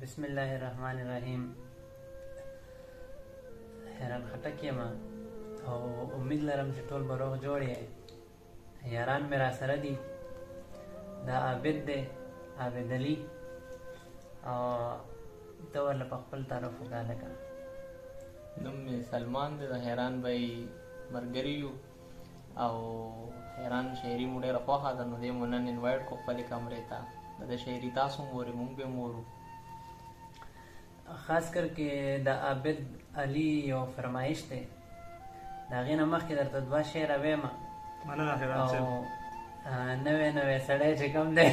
بسم الله الرحمن الرحیم. حیران خټک یم او امید لرم چې ټول به روغ جوړ یې. یاران مې راسره دي. دا عابد دی، عابد علي، او ته ورله په خپل تعارف وکړه لکه. نوم مې سلمان دی، د حیران بای ملګری یو او حیران شاعري مو ډېره خوښه ده، نو دی مو نن invite کړو خپلې کمرې ته. د ده شاعري تاسو هم اورئ، موږ به هم اورو. خاص کر کې د عابد علي یو فرمایش دی، د هغې نه مخکې درته دوه شعره وایم. مننه حیران صاحب. او نوی نوی سړی چې کوم دی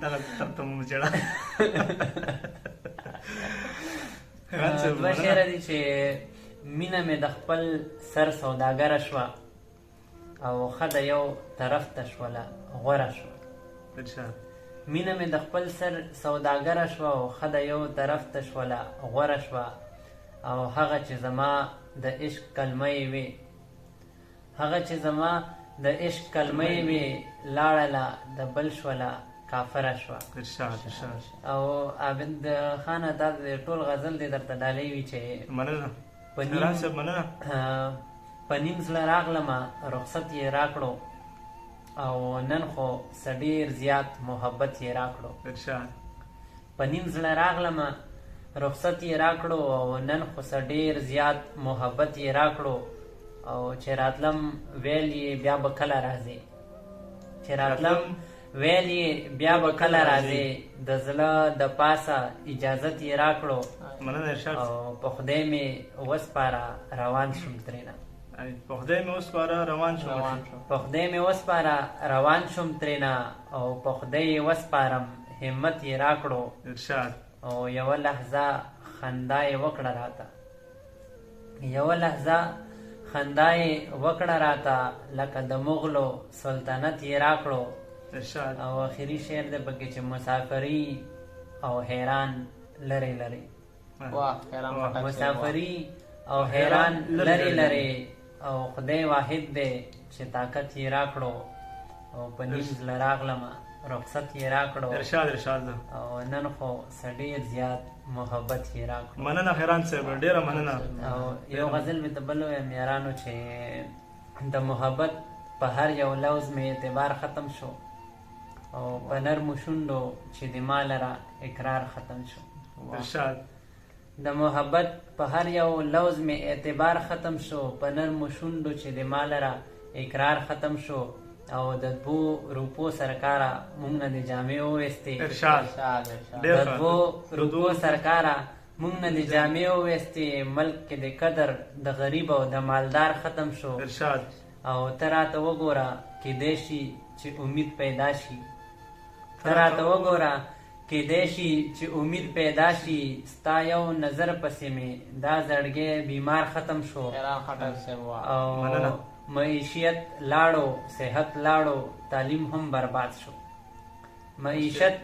دغه طرف ته مو جړه. حیران صاحب دوه مننه. شعره دي چې مینه مې د خپل سر سوداګره شوه او ښه د یو طرف ته شوله غوره شوه. ارشاد. مینه مې د خپل سر سوداګره شوه او ښه د یو طرف ته شوله غوره شوه، او هغه چې زما د عشق کلمه یې وې، هغه چې زما د عشق کلمه یې وې، لاړله د بل شوله کافره شوه. ارشاد ارشاد. او عابد خانه دا د ټول غزل دې درته ډالۍ وي چې مننه په حیران نیم صاحب مننه. په نیم زړه راغلمه رخصت یې راکړو او نن خو څه ډېر زیات محبت یې راکړو. ارشاد. په نیم زړه راغلمه رخصت یې راکړو او نن خو څه ډېر زیات محبت یې راکړو، او چې راتلم ویل یې بیا به کله راځې، چې راتلم ویل یې بیا به کله راځې، د زړه د پاسه اجازت یې راکړو مننه ارشاد. او په خدای مې وسپاره روان شوم ترېنه. په خدای مې وسپاره روان شوم. روان شو. په خدای مې وسپاره روان شوم ترېنه او په خدای یې وسپارم همت یې راکړو. ارشاد. او یوه لحظه خندا یې وکړه راته، یوه لحظه خندا یې وکړه راته، لکه د مغلو سلطنت یې راکړو. ارشاد. او اخري شعر دی پکې چې مسافري او حیران لرې لرې. واه حیران واه. خټک صاحب، واه. مسافري او حیران لرې لرې، او خدای واحد دی چې طاقت یې راکړو، او په نیم زړه راغلمه رخصت یې راکړو. ارشاد ارشاد. او نن خو څه ډېر زیات محبت یې راکړو. مننه حیران صاحب، ډېره مننه. او یو غزل مې ته بل ووایم یارانو چې د محبت په هر یو لوز مې اعتبار ختم شو، او په نرمو شونډو چې د ما لره اقرار ختم شو. ارشاد. د محبت په هر یو لوز مې اعتبار ختم شو، په نرمو شونډو چې د ما لره اقرار ختم شو، او د دوو روپو سرکاره مونږ نه د جامې وویستې. ارشاد. ارشاد ارشاد. ډېر د ښه. دوو روپو سرکاره مونږ نه د جامې وویستې، ملک کې د قدر د غریب او د مالدار ختم شو. ارشاد. او ته راته وګوره کیدای شي چې امید پیدا شي، ته راته وګوره کیدای شي چې امید پیدا شي، ستا یو نظر پسې مې دا زړګی بیمار ختم شو. حیران خټک صاحب، واه. او مننه. معیشت لاړو، صحت لاړو، تعلیم هم برباد شو. معیشت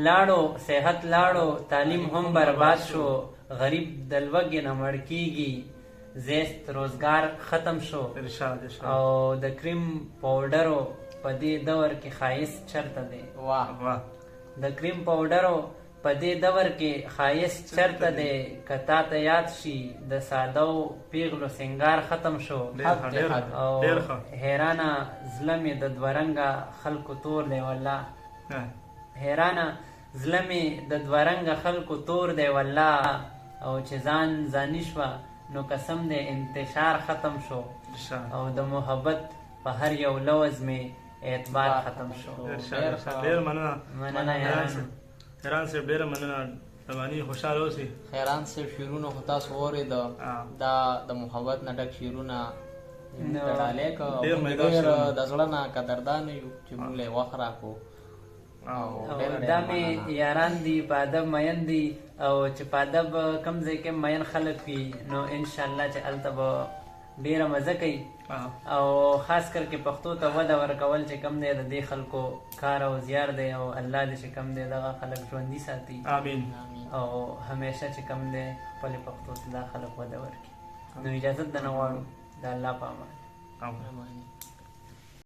لاړو، صحت لاړو، تعلیم هم برباد شو، غریب د لوږې نه مړ کیږي، زیست روزګار ختم شو. ارشاد ارشاد. او د کریم پاوډرو په دې دور کې ښایست چرته دی؟ واه. واه. د کریم پاوډرو په دې دور کې ښایست چرته دی؟ که تا ته یاد شي د ساده پیغلو سنګار ختم شو. ډېر ښه، ډېر ښه، او ډېر ښه. حیرانه زړه مې د دوه رنګه خلکو تور دی والله. حیرانه زړه مې د دوه رنګه خلکو تور دی والله، او چې ځان ځاني شوه نو قسم دی انتشار ختم شو. ارشاد. او د محبت په هر یو لوز مې اعتبار ختم شو. ارشاد ارشاد. ډېر مننه. مننه حیران یارانو. صاحب، حیران صاحب ډېره مننه. زمانی خوشحاله اوسئ. حیران صاحب شعرونه خو تاسو واورېده، دا د محبت نه ډک شعرونه موږ ته ډالۍ کړه. ډېر موږ مزیدار ډېر شعرونه. د زړه نه قدردان یو چې موږ له یې وخت راکړو. او ډېره دا ډېره مې مننه. یاران دي، په ادب مین دي، او چې په ادب کوم ځای کې مین خلک وي نو انشاءالله چې هلته به ډېره مزه کوي. او خاص کر کې پښتو ته وده ورکول چې کوم دی د دې خلکو کار او زیار دی، او الله دې چې کوم دی دغه خلک ژوندي ساتي. آمین. او همیشه چې کوم دی خپلې پښتو ته دا خلک وده ورکړي. نو اجازت درنه غواړو، د الله په امان. آمین.